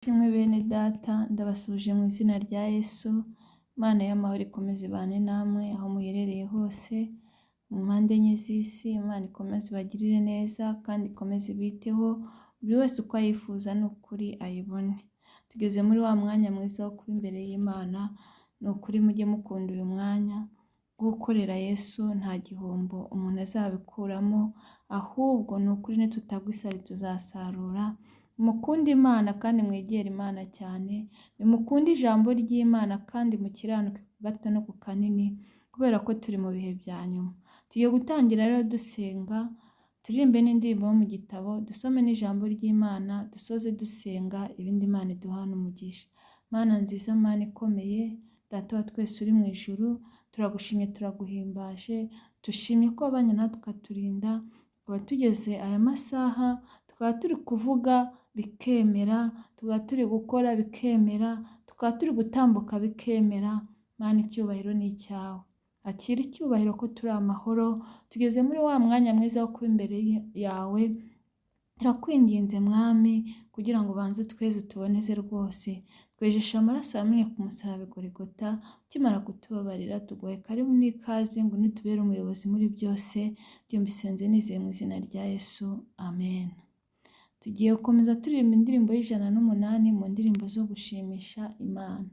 Kimwe bene data ndabasuhuje mu izina rya Yesu, Imana y'amahoro ikomeze ibane namwe aho muherereye hose, mu mpande enye z'isi, Imana ikomeze ibagirire neza kandi ikomeze ibiteho, buri wese uko ayifuza ni ukuri ayibone. Tugeze muri wa mwanya mwiza wo kuba imbere y'Imana, ni ukuri mujye mukunda uyu mwanya, gukorera Yesu nta gihombo umuntu azabikuramo, ahubwo ni ukuri nitutagwa isari tuzasarura, mukunde Imana kandi mwegere Imana cyane, nimukunde ijambo ry'Imana kandi mukiranuke ku gato no ku kanini, kubera ko turi mu bihe bya nyuma. Tugiye gutangira rero dusenga, turirimbe n'indirimbo yo mu gitabo, dusome n'ijambo ry'Imana, dusoze dusenga, ibindi Imana iduhane umugisha. Mana nziza, Mana ikomeye, Data wa twese uri mu ijuru, turagushimye turaguhimbaje, dushimye ko wabanye natwe ukaturinda, tukaba tugeze aya masaha, tukaba turi kuvuga bikemera, tukaba turi gukora bikemera, tukaba turi gutambuka bikemera, Mana icyubahiro ni icyawe. Akira icyubahiro ko turi amahoro, tugeze muri wa mwanya mwiza wo kuba imbere yawe, turakwinginze Mwami kugira ngo ubanze utweze utuboneze rwose, twejeshe amaraso yamenye ku musaraba i Golgotha, ukimara kutubabarira tuguhe karibu n'ikaze ngo unitubere umuyobozi muri byose, byo mbisenze nizeye mu izina rya Yesu, amen. Tugiye gukomeza turirimba indirimbo y'108 mu ndirimbo zo gushimisha Imana.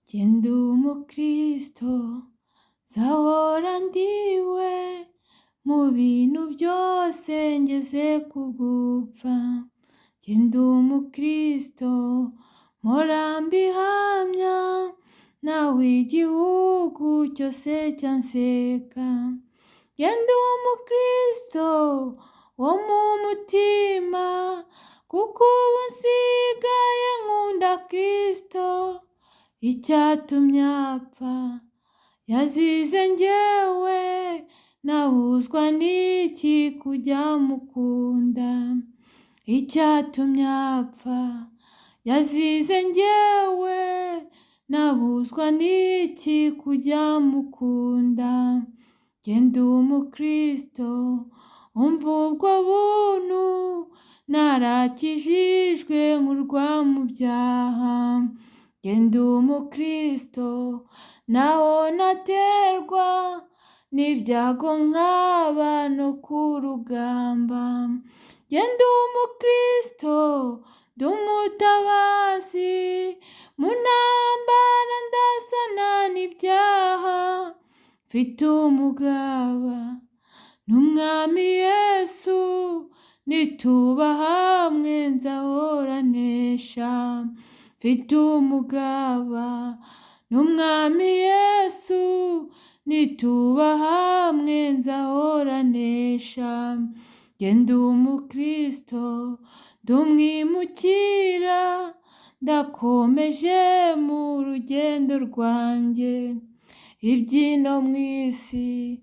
Jye ndi umukristo nzahora ndiwe, mu bintu byose ngeze kugupfa. Jye ndi umukristo mpora mbihamya, nawe igihugu cyose cyanseka. Jye ndi umukristo wo mu mutima, kuko ubu nsigaye nkunda Kristo, icyatumye apfa yazize njyewe, nabuzwa n'iki kujya mukunda. Icyatumye apfa yazize njyewe, nabuzwa n'iki kujya mukunda. Jye ndi umukristo umva ubwo buntu, narakijijwe nkurwa mu byaha. Jye ndi umukristo naho naterwa n'ibyago nkaba no ku rugamba. Jye ndi umukristo ndi umutabazi, mu ntambara ndasana n'ibyaha, mfite umugaba n'Umwami Yesu, nituba hamwe nzahora nesha. Mfite umugaba n'Umwami Yesu, nituba hamwe nzahora nesha. Jye ndi umukristo ndi umwimukira, ndakomeje mu rugendo rwanjye. Iby'ino mu isi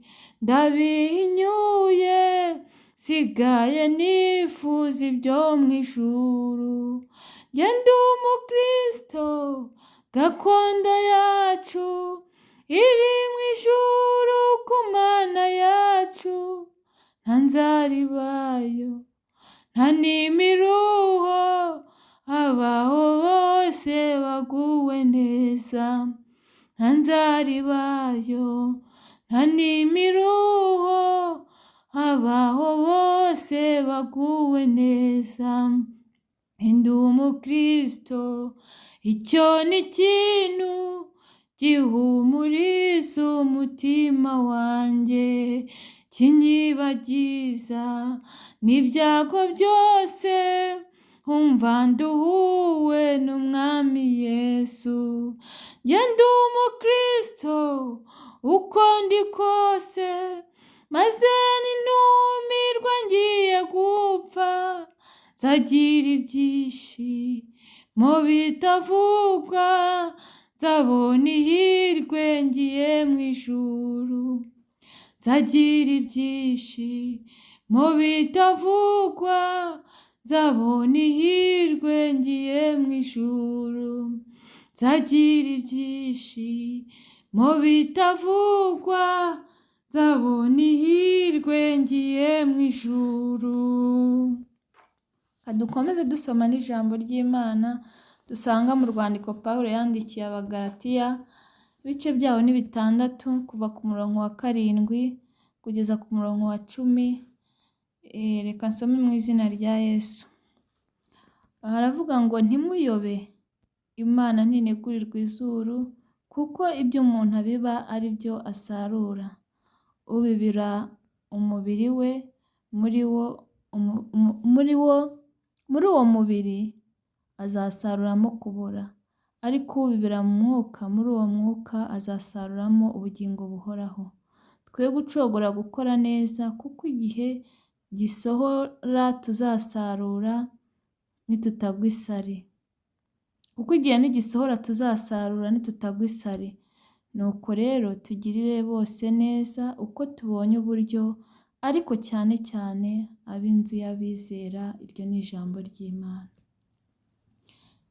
ndabihinyuye, nsigaye nifuza ibyo mu ijuru. Jye ndi umukristo gakondo yacu iri mu ijuru ku Mana yacu, nta nzara ibayo nta n'imiruho, abaho bose baguwe neza. Nta nzara ibayo nta n'imiruho, abaho bose baguwe neza. Ndi umukristo icyo ni ikintu gihumuriza umutima wanjye, kinyibagiza n'ibyago byose, nkumva nduhuwe n'Umwami Yesu. Jye ndi umukristo uko ndi kose, maze nintumirwa ngiye gupfa, nzagira ibyishimo bitavugwa, nzabona ihirwe ngiye mu ijuru. Nzagira ibyishimo bitavugwa, nzabona ihirwe ngiye mu ijuru. Nzagira ibyishimo bitavugwa, nzabona ihirwe ngiye mu ijuru. Dukomeze dusoma n'ijambo ry'Imana dusanga mu rwandiko Pawulo yandikiye Abagalatiya, ibice byaho ni 6 kuva ku murongo wa 7 kugeza ku murongo wa 10, reka nsome mu izina rya Yesu. Haravuga ngo ntimuyobe, Imana ntinegurirwa izuru, kuko ibyo umuntu abiba ari byo asarura. Ubibira umubiri we muri uwo mubiri azasaruramo kubora, ariko ubibira mu mwuka muri uwo mwuka azasaruramo ubugingo buhoraho. Twe gucogora gukora neza, kuko igihe gisohora tuzasarura nitutagwa isari. Kuko igihe nigisohora tuzasarura nitutagwa isari. Nuko rero tugirire bose neza uko tubonye uburyo, ariko cyane cyane ab'inzu y'abizera. Iryo ni ijambo ry'Imana.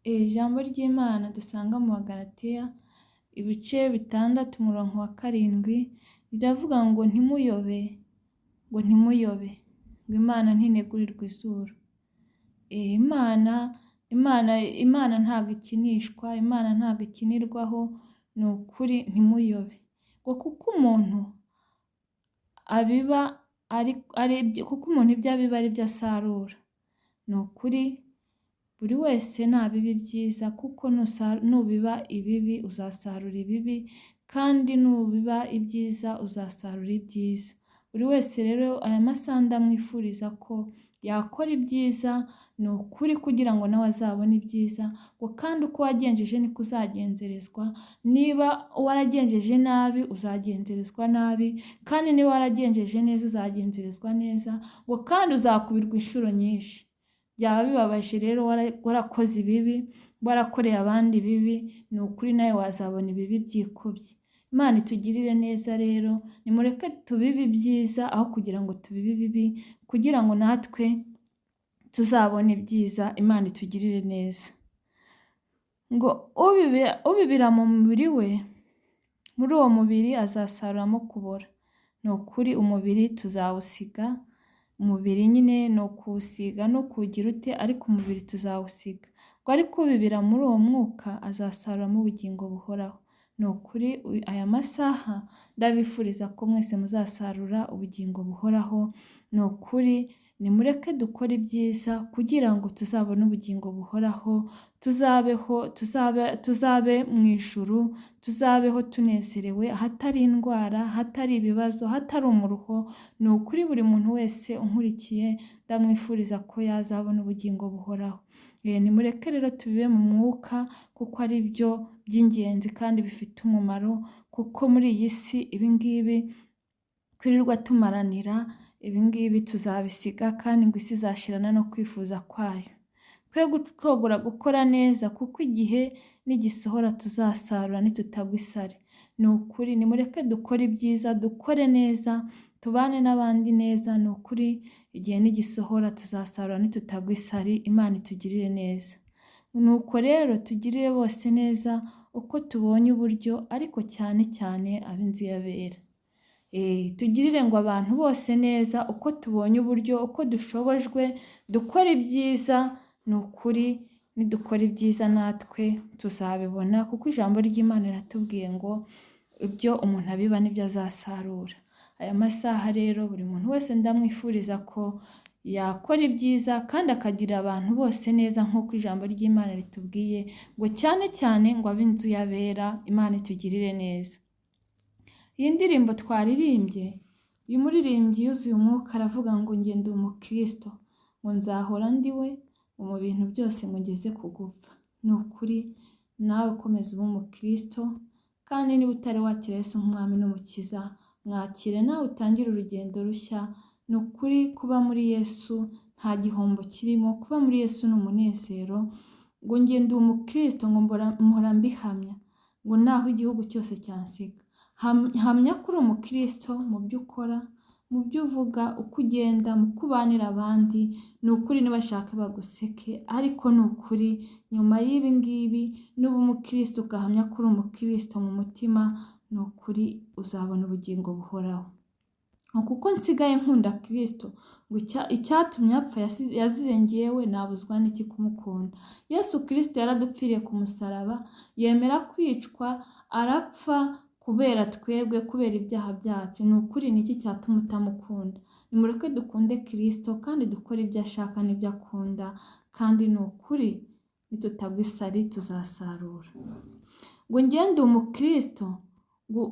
Ijambo ry'Imana dusanga mu Bagalatiya ibice 6 umurongo wa 7 riravuga ngo ntimuyobe, ngo ntimuyobe, ngo Imana ntinegurirwa izuru. Imana ntabwo ikinishwa, Imana ntabwo ikinirwaho, ni ukuri ntimuyobe. Ngo kuko umuntu abiba kuko umuntu ibyo abiba ari byo asarura. Ni ukuri buri wese nabiba ibyiza, kuko nubiba ibibi uzasarura ibibi, kandi nubiba ibyiza uzasarura ibyiza. Buri wese rero aya masaha ndamwifuriza ko yakora ibyiza, ni ukuri kugira ngo nawe azabone ibyiza, ngo kandi uko wagenjeje niko uzagenzerezwa, niba waragenjeje nabi uzagenzerezwa nabi, kandi niba waragenjeje neza uzagenzerezwa neza, ngo kandi uzakubirwa inshuro nyinshi. Byaba bibabaje rero warakoze ibibi, warakoreye abandi ibibi, ni ukuri nawe wazabona ibibi byikubye. Imana itugirire neza rero, nimureke tubibe ibyiza aho kugira ngo tubibe ibibi, kugira ngo natwe tuzabone ibyiza. Imana itugirire neza. Ngo ubibira mu mubiri we, muri uwo mubiri azasaruramo kubora. Ni ukuri umubiri tuzawusiga, umubiri nyine ni ukuwusiga no kuwugira ute, ariko umubiri tuzawusiga. Ngo ariko ubibira muri uwo mwuka azasaruramo ubugingo buhoraho. Ni ukuri aya masaha ndabifuriza ko mwese muzasarura ubugingo buhoraho. Ni ukuri nimureke dukore ibyiza kugira ngo tuzabone ubugingo buhoraho, tuzabeho, tuzabe mu ijuru, tuzabeho tunezerewe, ahatari indwara, ahatari ibibazo, ahatari umuruho. Ni ukuri buri muntu wese unkurikiye ndamwifuriza ko yazabona ubugingo buhoraho. Nimureke rero tubibe mu mwuka, kuko ari byo by'ingenzi kandi bifite umumaro, kuko muri iyi si ibi ngibi twirirwa tumaranira, ibi ngibi tuzabisiga, kandi ngo isi izashirana no kwifuza kwayo. Twe gucogora gukora neza, kuko igihe nigisohora tuzasarura nitutagwa isari. Ni ukuri nimureke dukore ibyiza, dukore neza, tubane n'abandi neza. Ni ukuri igihe nigisohora tuzasarura nitutagwa isari. Imana itugirire neza. Nuko rero tugirire bose neza uko tubonye uburyo, ariko cyane cyane ab'inzu y'abera. Tugirire ngo abantu bose neza uko tubonye uburyo, uko dushobojwe, dukore ibyiza. Ni ukuri nidukora ibyiza natwe tuzabibona, kuko ijambo ry'Imana riratubwiye ngo ibyo umuntu abiba nibyo azasarura. Aya masaha rero buri muntu wese ndamwifuriza ko yakora ibyiza kandi akagirira abantu bose neza nk'uko ijambo ry'Imana ritubwiye, ngo cyane cyane ngo ab'inzu y'abera. Imana itugirire neza. Iyi ndirimbo twaririmbye, uyu muririmbyi yuzuye umwuka aravuga ngo njye ndi umukristo, ngo nzahora ndi we, ngo mu bintu byose ngo ngeze ku gupfa. Ni ukuri nawe komeza ube umukristo, kandi niba utari wakira Yesu nk'umwami n'umukiza, mwakire nawe utangire urugendo rushya. Ni ukuri kuba muri Yesu nta gihombo kirimo, kuba muri Yesu ni umunezero. Ngo njye ndi umukristo, ngo mpora mbihamya, ngo naho igihugu cyose cyansiga. Hamya ko uri umukristo mu byo ukora, mu byo uvuga, uko ugenda, mu uko ubanira abandi. Ni ukuri nibashaka baguseke, ariko ni ukuri nyuma y'ibi ngibi nuba umukristo ugahamya ko uri umukristo mu mutima, ni ukuri uzabona ubugingo buhoraho. Ngo kuko nsigaye nkunda Kristo, ngo icyatumye apfa yazize njyewe, nabuzwa n'iki kumukunda? Yesu Kristo yaradupfiriye ku musaraba, yemera kwicwa, arapfa kubera twebwe, kubera ibyaha byacu. Ni ukuri ni iki cyatuma utamukunda? Nimureke dukunde Kristo kandi dukore ibyo ashaka n'ibyo akunda, kandi ni ukuri nitutagwa isari tuzasarura. Ngo ngende umukristo, ngo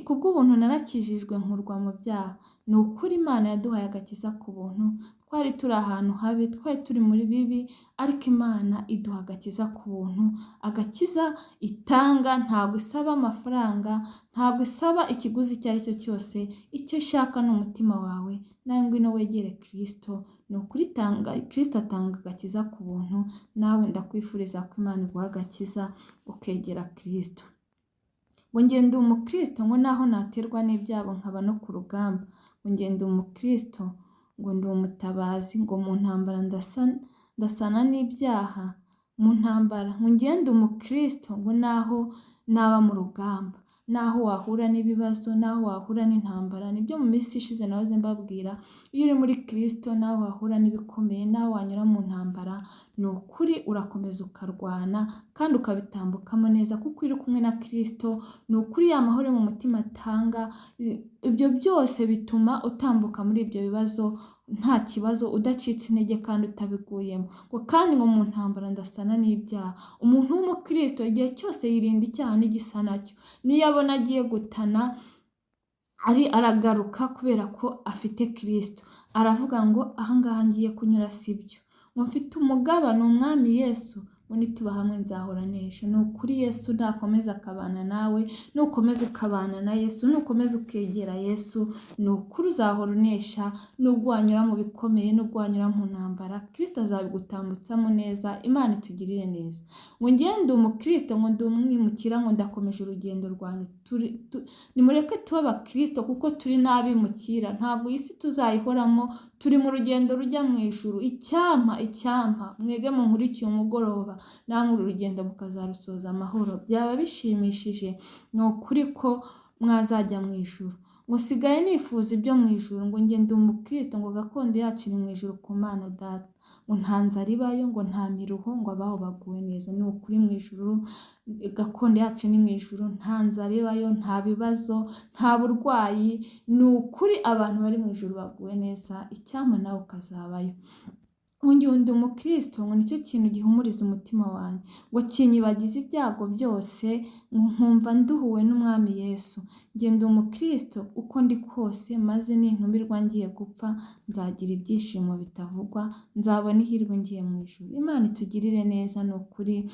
kubw'ubuntu narakijijwe nkurwa mu byaha. Ni ukuri Imana yaduhaye agakiza ku buntu, twari turi ahantu habi, twari turi muri bibi, ariko Imana iduha agakiza ku buntu. Agakiza itanga ntabwo isaba amafaranga, ntabwo isaba ikiguzi icyo ari cyo cyose, icyo ishaka ni umutima wawe, nawe ngwino wegere Kristo. Ni ukuri Kristo atanga agakiza ku buntu, nawe ndakwifuriza ko Imana iguha agakiza ukegera Kristo. Ngo ngende umukristo, ngo naho naterwa n'ibyago nkaba no ku rugamba, ngo ngende umukristo, ngo ndi umutabazi, ngo mu ntambara ndasana n'ibyaha, mu ntambara, ngo ngende umukristo, ngo naho naba mu rugamba, naho wahura n'ibibazo, naho wahura n'intambara. Nibyo mu minsi ishize nahoze mbabwira, iyo uri muri Kristo naho wahura n'ibikomeye, naho wanyura mu ntambara, ni ukuri urakomeza ukarwana kandi ukabitambukamo neza, kuko uri kumwe na Kristo. Ni ukuri ya mahoro mu mutima atanga, ibyo byose bituma utambuka muri ibyo bibazo nta kibazo, udacitse intege kandi utabiguyemo. Ngo kandi ngo mu ntambara ndasana n'ibyaha. Umuntu w'umukristo igihe cyose yirinda icyaha n'igisa nacyo, niyo abona agiye gutana ari aragaruka kubera ko afite Kristo, aravuga ngo ahangaha ngiye kunyura sibyo, ngo mfite umugabane umwami Yesu, ngo nituba hamwe nzahora nesha. Ni ukuri Yesu nakomeza akabana nawe, nukomeza ukabana na Yesu, nukomeza ukegera Yesu, ni ukuri uzahora unesha, nubwo wanyura mu bikomeye, nubwo wanyura mu ntambara, Kristo azabigutambutsamo neza. Imana itugirire neza. Ngo ngende umukristo, ngo ndi umwimukira, ngo ndakomeje urugendo rwanjye. Nimureke tube abakristo kuko turi n'abimukira, ntabwo iyi si tuzayihoramo, turi mu rugendo rujya mu ijuru. Icyampa mwege munkurikiye umugoroba, namwe uru rugendo mukazarusoza amahoro, byaba bishimishije. Ni ukuri ko mwazajya mu ijuru. Ngo sigaye nifuza ibyo mu ijuru, ngo ngende umukristo, ngo gakondo yacu iri mu ijuru ku Mana Data, ngo nta nzara ibayo, ngo nta miruho, ngo abaho baguwe neza. Ni ukuri mu ijuru, gakondo yacu ni mu ijuru, nta nzara ibayo, nta bibazo, nta burwayi. Ni ukuri abantu bari mu ijuru baguwe neza, icyampa nawe ukazabayo. Ngo ndi umukristo, ngo nicyo kintu gihumuriza umutima wanjye, ngo kinyibagize ibyago byose, ngo nkumva nduhuwe n'umwami Yesu. Ngenda umukristo uko ndi kose, maze nintumirwa ngiye gupfa, nzagira ibyishimo bitavugwa, nzabona ihirwe ngiye mu ijuru. Imana itugirire neza. Ni ukuri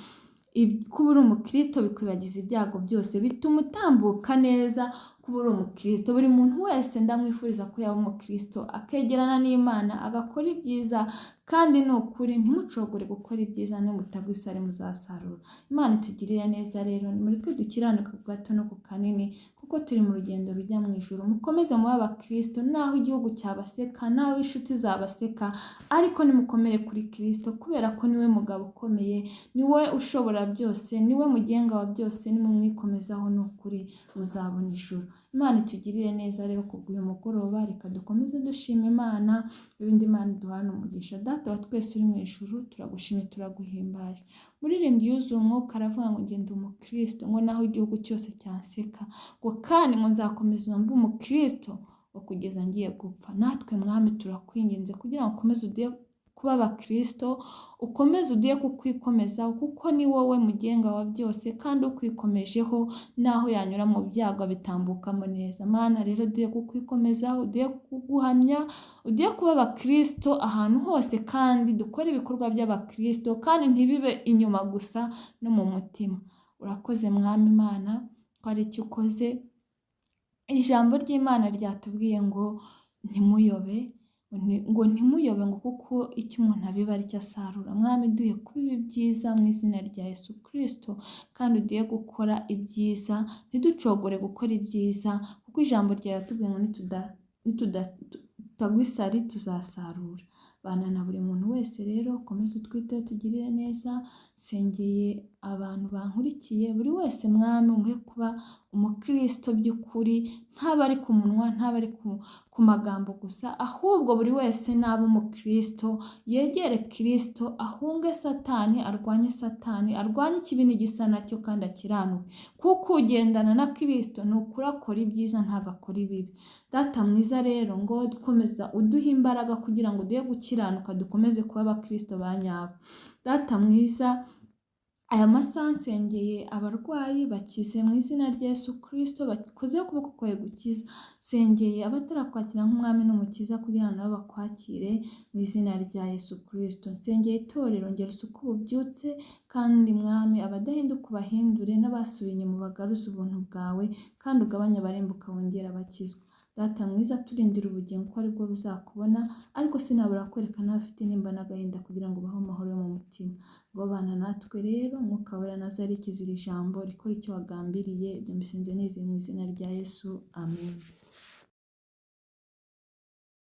kuba uri umukristo bikwibagiza ibyago byose, bituma utambuka neza. Kuba uri umukristo, buri muntu wese ndamwifuriza ko yaba umukristo, akegerana n'Imana, agakora ibyiza, kandi ni ukuri ntimucogore gukora ibyiza, nimutagwa isari muzasarura. Imana itugirire neza. Rero nimureke dukiranuke ku gato no ku kanini, kuko turi mu rugendo rujya mu ijuru. Mukomeze mube abakristo, naho igihugu cyabaseka, naho inshuti zabaseka, ariko nimukomere kuri Kristo, kubera ko niwe mugabo ukomeye, niwe ushobora byose, niwe mugenga wa byose. Nimumwikomezaho ni ukuri muzabona ijuru. Imana itugirire neza. Rero kubw'uyu mugoroba reka dukomeze dushima Imana, ibindi Imana iduhana umugisha. Data wa twese uri mu ijuru, turagushimye, turaguhimbaje. Muririmbyi yuzuye umwuka aravuga ngo ngende umukristo, ngo naho igihugu cyose cyanseka, ngo kandi ngo nzakomeza mbe umukristo ngo kugeza ngiye gupfa. Natwe Mwami turakwinginze kugira ngo ukomeze uduhe kuba abakristo, ukomeze uduhe kukwikomeza, kuko ni wowe mugenga wa byose, kandi ukwikomejeho naho yanyura mu byago abitambukamo neza. Mana rero duhe kukwikomezaho, uduhe kuguhamya, uduhe kuba abakristo ahantu hose, kandi dukore ibikorwa by'abakristo, kandi ntibibe inyuma gusa, no mu mutima. Urakoze Mwami Imana ko ari icyo ukoze. Ijambo ry'Imana ryatubwiye ngo ntimuyobe, ngo ntimuyobe, ngo kuko icyo umuntu abiba aricyo asarura. Mwami duhe kuba ibyiza mu izina rya Yesu Kristo, kandi uduhe gukora ibyiza, ntiducogore gukora ibyiza, kuko ijambo ryatubwiye ngo nitutagwa isari tuzasarura. Bana na buri muntu wese rero, ukomeze utwiteho, tugirire neza. Nsengeye Abantu bankurikiye, buri wese Mwami umuhe kuba umukristo by'ukuri, ntaba ari ku munwa, ntaba ari ku magambo gusa, ahubwo buri wese naba umukristo, yegere Kristo, ahunge Satani, arwanye Satani, arwanye ikibi n'igisa nacyo kandi akiranuke, kuko ugendana na Kristo ni ukuri akora ibyiza ntabwo akora ibibi. Data mwiza rero, ngo komeza uduhe imbaraga kugira ngo uduhe gukiranuka, dukomeze kuba abakristo ba nyabo. Data mwiza, aya masaha nsengeye abarwayi, bakize mu izina rya Yesu Kristo, bakozeho ukuboko kwawe gukiza. Nsengeye abatarakwakira nk'umwami n'umukiza kugira ngo nabo bakwakire mu izina rya Yesu Kristo. Nsengeye itorero, ngera usuke ububyutse, kandi Mwami abadahinduka ubahindure, n'abasubiye inyuma ubagaruze ubuntu bwawe, kandi ugabanye abarimbuka wongere abakizwa. Data mwiza, turindire ubugingo ko aribwo buzakubona, ariko sinabura kwereka n'abafite intimba n'agahinda kugira ngo ubahe amahoro yo mu mutima. Ngo bana natwe rero, Mwuka Wera naze aherekeze iri jambo, rikore icyo wagambiriye, ibyo mbisenze nizeye mu izina rya Yesu, amen.